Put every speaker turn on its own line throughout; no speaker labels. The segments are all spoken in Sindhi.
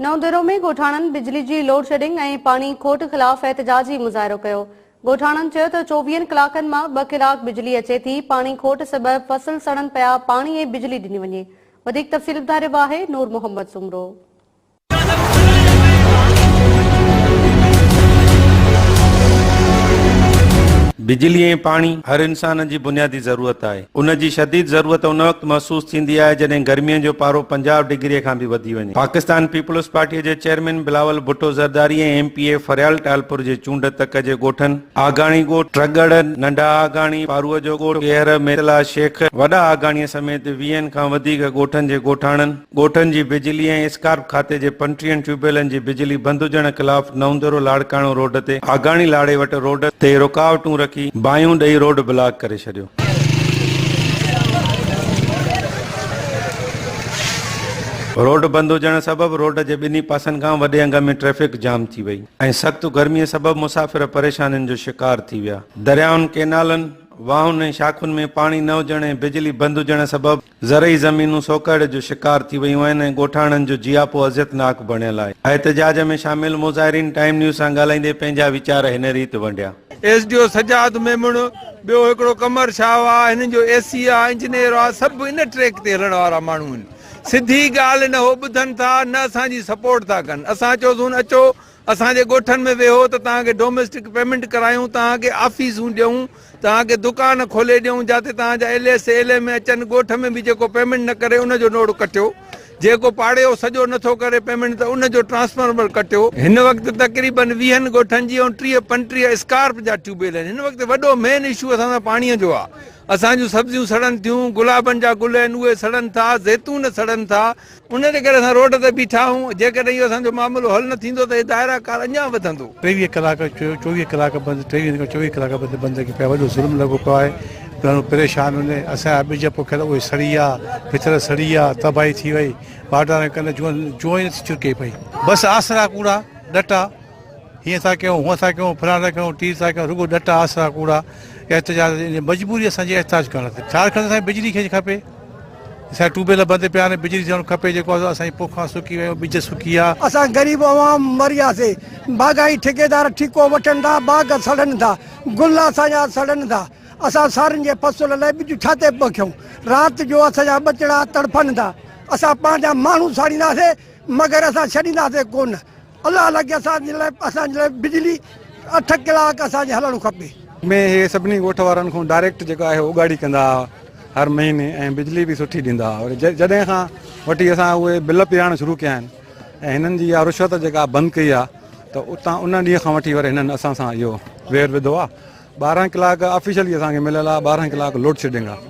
نئون ديرو ۾ ڳوٺاڻن بجلي جي لوڊشيڊنگ ۽ پاڻي کوٽ خلاف احتجاجي مظاهرو ڪيو. ڳوٺاڻن چيو ته چوويهن ڪلاڪن مان ٻه ڪلاڪ بجلي اچي ٿي، پاڻي کوٽ سبب فصل سڙن پيا، پاڻي ۽ بجلي ڏني وڃي. وڌيڪ تفصيل ٻڌائي رهيو آهي نور محمد سومرو.
بجلي ۽ پاڻي هر انسان جي بنيادي ضرورت آهي. ان جي شديد ضرورت ان وقت محسوس ٿيندي آهي جڏهن گرميء جو پارو 50 ڊگريء کان به وڌي وڃي. پاڪستان پيپلز پارٽيء جي chairman Bilawal Bhutto Zardari ۽ M P A Faryal Talpur جي چونڊ تڪ جي ڳوٺن آگاڻي ڳوٺ، ٽڳڙ، ننڍا آگاڻي، پاروء جو ڳوٺ، ڪيهر، ميتلا شيخ، وڏا آگاڻيء سميت ويهن کان وڌيڪ ڳوٺن جي ڳوٺاڻن، ڳوٺن جي بجلي ۽ اسڪارپ کاتي جي پنٽيهن ٽيوب ويلن جي بجلي بند هجڻ خلاف نئونديرو لاڙڪاڻو روڊ تي آگاڻي لاڙي وٽ روڊ تي رڪاوٽون رکي باهيون ڏئي روڊ بلاڪ ڪري ڇڏيو. روڊ بند هجڻ سبب روڊ جي ٻنهي پاسن کان وڏي انگ ۾ ٽريفڪ جام ٿي وئي ۽ سخت گرمي سبب مسافر پريشانين جو شڪار ٿي ويا. دريائن، ڪينالن، واهن ۽ شاخن ۾ پاڻي نه هجڻ ۽ بجلي بند هجڻ سبب زرعي زمينون سوڪهڙي جو شڪار ٿي ويون آهن ۽ ڳوٺاڻن جو جياپو اذيتناڪ بڻيل آهي. احتجاج ۾ شامل مظاهرين ٽائيم نيوز سان ڳالهائيندي پنهنجا ويچار هن ريت ونڊيا.
S D O Sajjad Memon, ٻيو هڪڙو قمر شاهه آ، هنن جو اي سي آ، انجنيئر آ، سڀ ان ٽريڪ تي هلڻ وارا ماڻهو آهن. سڌي ڳالهه نه هو ٻڌن ٿا نه اسان جي سپورٽ ٿا ڪن. اسان چيوسون اچو اسان جي ڳوٺن ۾ ويهو ته توهان کي ڊوميسٽڪ پيمينٽ ڪرايون، توهان کي آفيسون ڏيون، توهان کي دڪان کولي ڏيون جاتي توهان جا ايل ايس ايل ايم اچن، ڳوٺ ۾ به جيڪو پيمينٽ نه ڪري ان جو نوڙ ڪٽيو، جيڪو پاڙيو سڄو نه ٿو ڪري پيمينٽ ته ان جو ٽرانسفارمر ڪٽيو. هن وقت تقريبن ويهن ڳوٺن جي ۽ ٽيهه پنٽيهه اسڪارپ جا ٽيوب ويل آهن. هن وقت وڏو مين اشو اسان سان پاڻيء جو آهي. اسان جون سبزيون سڙن ٿيون، گلابن جا گل آهن اهي سڙن ٿا، زيتون سڙن ٿا. ان جي ڪري اسان روڊ تي بيٺا آهيون، جيڪڏهن اهو اسان جو معاملو حل نه ٿيندو ته هي دائره ڪار اڃا وڌندو.
ٽيويهه ڪلاڪ 24 ڪلاڪ بند ٽيويهن کان 24 ڪلاڪ بند بند لڳي پيا وڏو ظلم لڳو پيو آهي ماڻهو پريشان آهن اسان جا ٻج پوکيل اهي سڙي ويا ڀتر سڙي ويا تباهي ٿي وئي باڊارن ۾ ڪن جون جون ئي نٿي چرڪي پئي. بس آسرا ڪوڙا ڏٽا هيئن ٿا ڪيون هونئن ٿا ڪيون فلاڻو ٿا ڪيون ٽير ٿا ڪيون رڳو ڏٽا آسرا ڪوڙا احتجاج مجبوري اسان جي احتجاج ڪرڻ تي ڇا کڻ اسان بجلي کي کپي. اسان جا ٽيوب ويل بند پيا آهن بجلي ٿيڻ کپي جيڪو آهي اسان جي پوکان سڪي ويون ٻج سڪي ويا.
اسان غريب عوام مري وياسي باغائي ٺيڪيدار ٺيڪو وٺن ٿا باغ سڙن ٿا گل اسان جا سڙن ٿا اسان سارين جي فصل لاء ٻج ڇا تي پوکيون رات جو اسان جا ٻچڙا تڙڦن ٿا اسان پنهنجا ماڻهو ساڙينداسي مگر اسان ڇڏينداسي ڪونه. الله لڳي اسان جي لاء اسان جي لاء بجلي اٺ ڪلاڪ اسان جي هلڻ کپي.
۾ هي سڀني ڳوٺ وارن کان ڊائريڪٽ جيڪو آهي اوڳاڙي ڪندا ها هر مهيني ۽ بجلي به سٺي ڏيندا ها وري جڏهن کان وٺي اسان اهي بل پيارڻ شروع ڪيا آهن ۽ هنن جي اها رشوت جيڪا بند ڪئي آهي ته اتان ان ڏينهن کان وٺي وري هنن اسان سان اهو وير وڌو آهي 12 ڪلاڪ آفيشلي اسان کي مليل آهي 12 ڪلاڪ لوڊ شيڊنگ آهي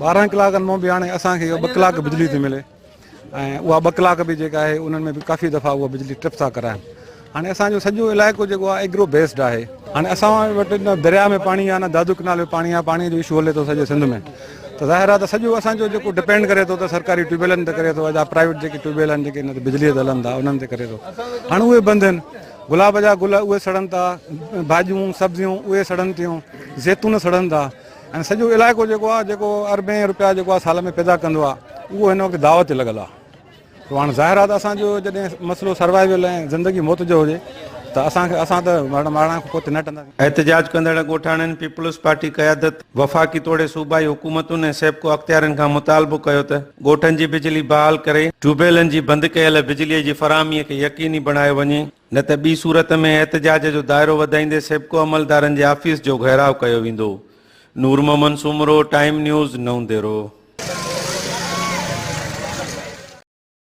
12 ڪلاڪن مان به هاڻي اسان کي اهو ٻه ڪلاڪ بجلي ٿي ملي ۽ اها ٻه ڪلاڪ به جيڪا آهي انهن ۾ به ڪافي دفعا اها بجلي ٽرپ ٿا ڪرائن هاڻي اسان جو سڄو علائقو جيڪو آهي ايگرو بيسڊ آهي هاڻي اسان وٽ نه درياء ۾ پاڻي آهي نه دادو ڪنال ۾ پاڻي آهي پاڻي جو اشو هلي ٿو سڄي سنڌ ۾ ته ظاهر آهي ته سڄو اسان جو جيڪو ڊپينڊ ڪري ٿو ته سرڪاري ٽيوب ويلن تي ڪري ٿو يا پرائيويٽ جيڪي ٽيوب ويل آهن جيڪي ان تي بجلي تي هلن ٿا انهن تي ڪري ٿو هاڻي اهي بند آهن گلاب جا گل اهي سڙن ٿا ڀاڄيون سبزيون اهي سڙن ٿيون زيتون سڙن ٿا ۽ سڄو علائقو جيڪو آهي جيڪو اربين روپيا جيڪو آهي سال ۾ پيدا ڪندو آهي اهو هن وقت دعوت تي لڳل آهي تو هاڻ ظاهر آهي ته اسان جو جڏهن مسئلو سروائيول ۽ زندگي موت جو هجي ته اسان کي اسان ته مرڻ مارڻ کان پوئتي نه هٽنداسين.
احتجاج ڪندڙ ڳوٺاڻن پيپلز پارٽي قيادت، وفاقي توڙي صوبائي حڪومتن ۽ سيپڪو اختيارين کان مطالبو ڪيو ته ڳوٺن جي بجلي بحال ڪري ٽيوب ويلن جي بند ڪيل بجلي جي فراهمي کي يقيني بڻايو وڃي نه ته ٻي صورت ۾ احتجاج جو دائرو وڌائيندي سيپڪو عملدارن جي آفيس جو گهيراء ڪيو ويندو. نور محمد سومرو، ٽائيم نيوز، نئون ديرو.